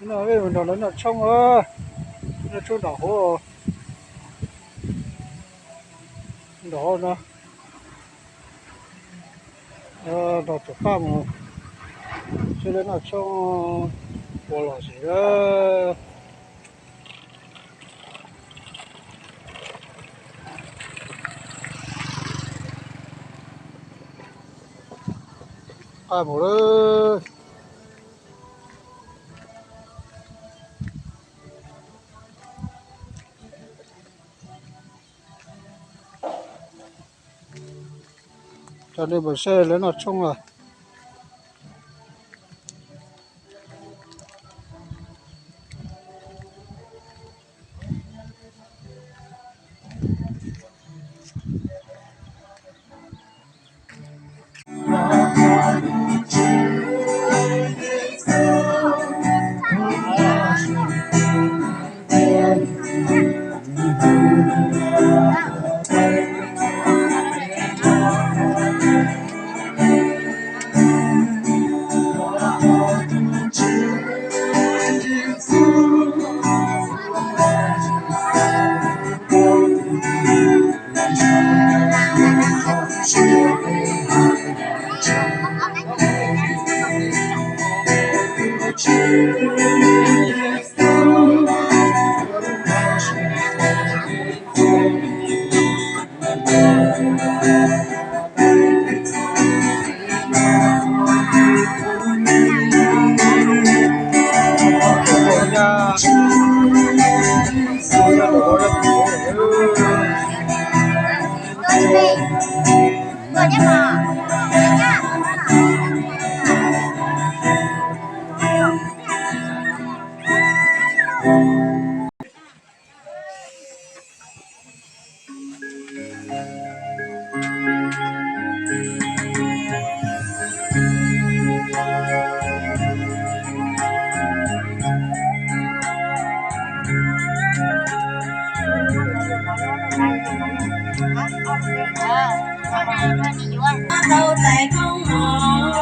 No peb mus nrog lawv noj tshoob, noj tshoob nram hauv, nram hauv no, nrog tus qab mus, seb lawv noj tshoob ua los sis. Qab mus lawm. Coj nej mus saib lawv noj tshoob os. Tau txais koob hmoov,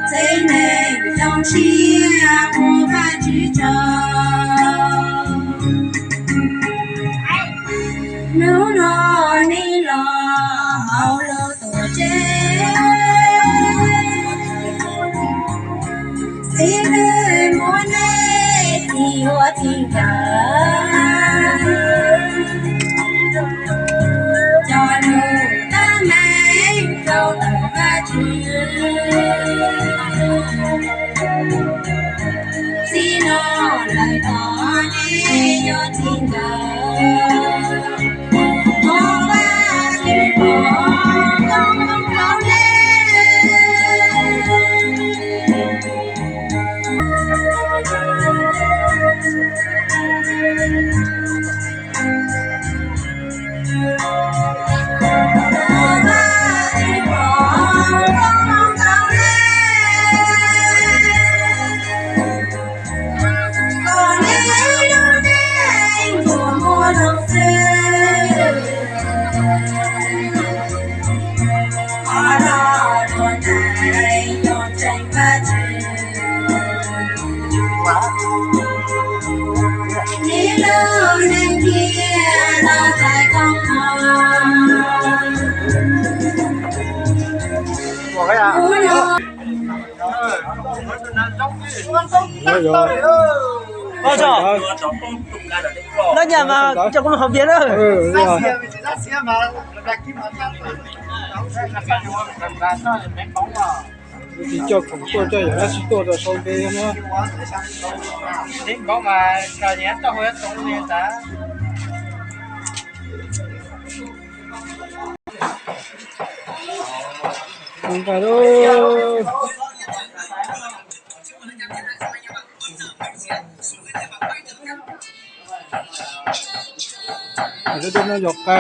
txhiv neeg zoo siab ua Vajtswv tsaug. Hnub no nej los hauv lub tuam tsev, txiv hwm muab nej txib ua txij nkawm, coj lug tab meeg rau ntawm Vajtswv. Txij no lawm tod nej yuav txij nkawm, thov Vajtswv pab txhawb rau nej. Ơ, noj nyam mas coj kuv lub hauv npias na. Tsis coj khoom tuaj, coj yam dab tsi tuaj rau sau npe no. Nqa lub. Lub no yog qe,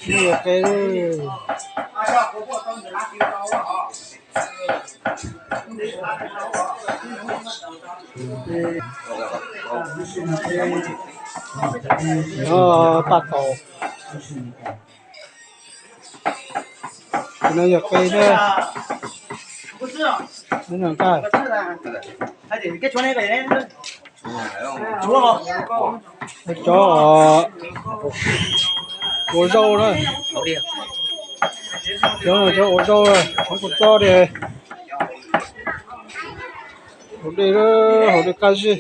yog qe. Paj taus. Tus no yog qe na. Nws noj nqaij. Cov ua zaub na. Cov no cov ua zaub, hov kuv txob tias haus dej, haus dej qab zib.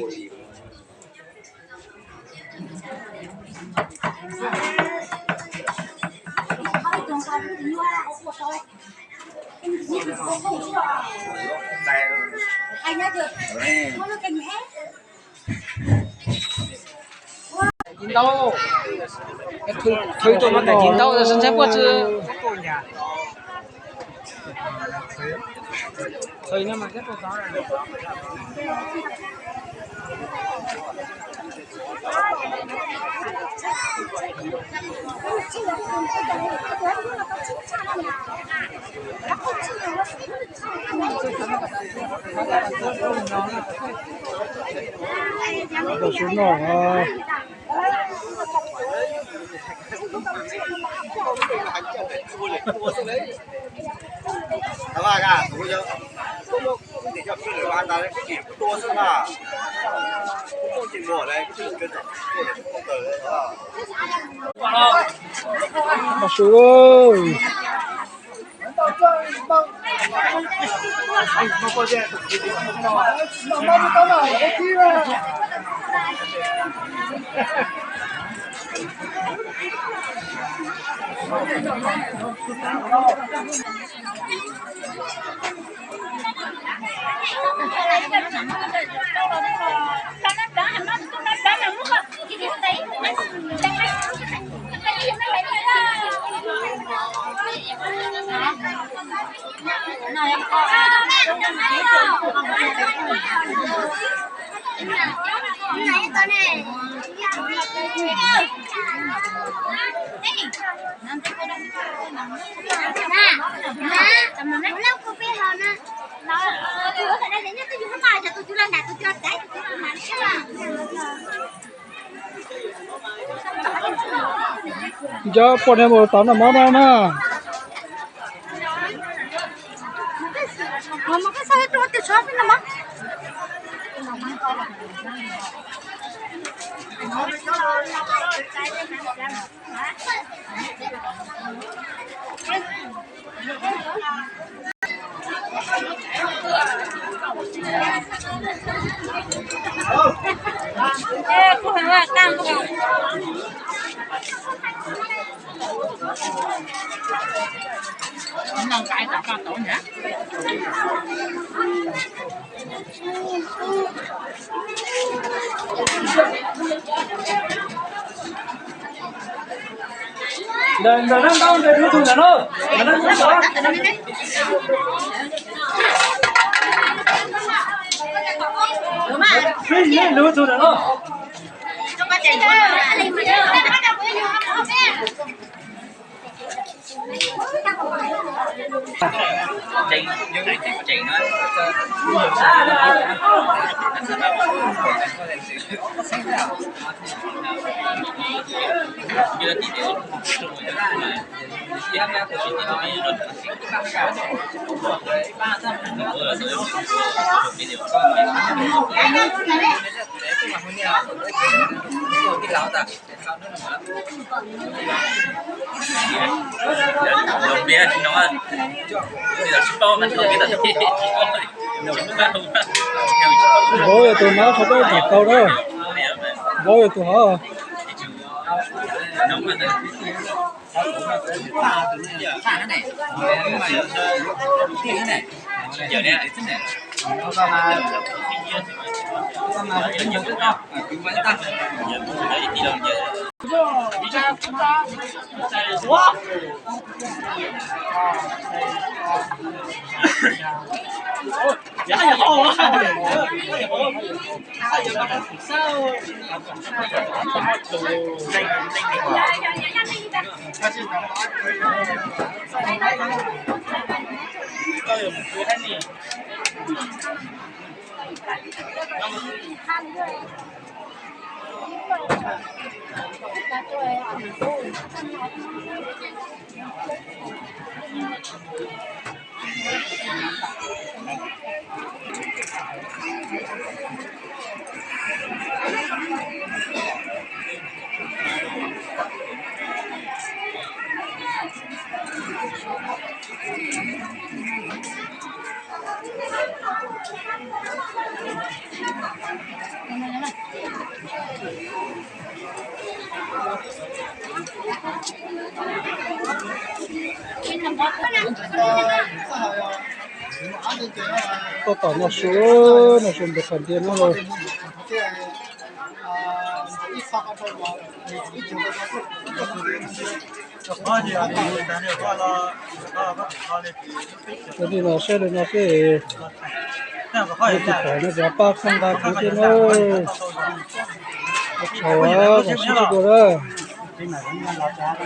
Tus no Mas su. Cov poj niam mus tau noj mov no na. Ntawm no ntau, ntawm no ntau, ntawm no ntau. Lub tug ntawm no. Vauv yog tus hov, tsis tau tau na. Vauv yog tus hov. Toj tom no su, no su ntawm qhov ntiaj no los. Cov neeg no saib li no xwb, tus pom no cov paj txog nqa kheev thiab na. Ua tsaug, kom sib ntsib dua na.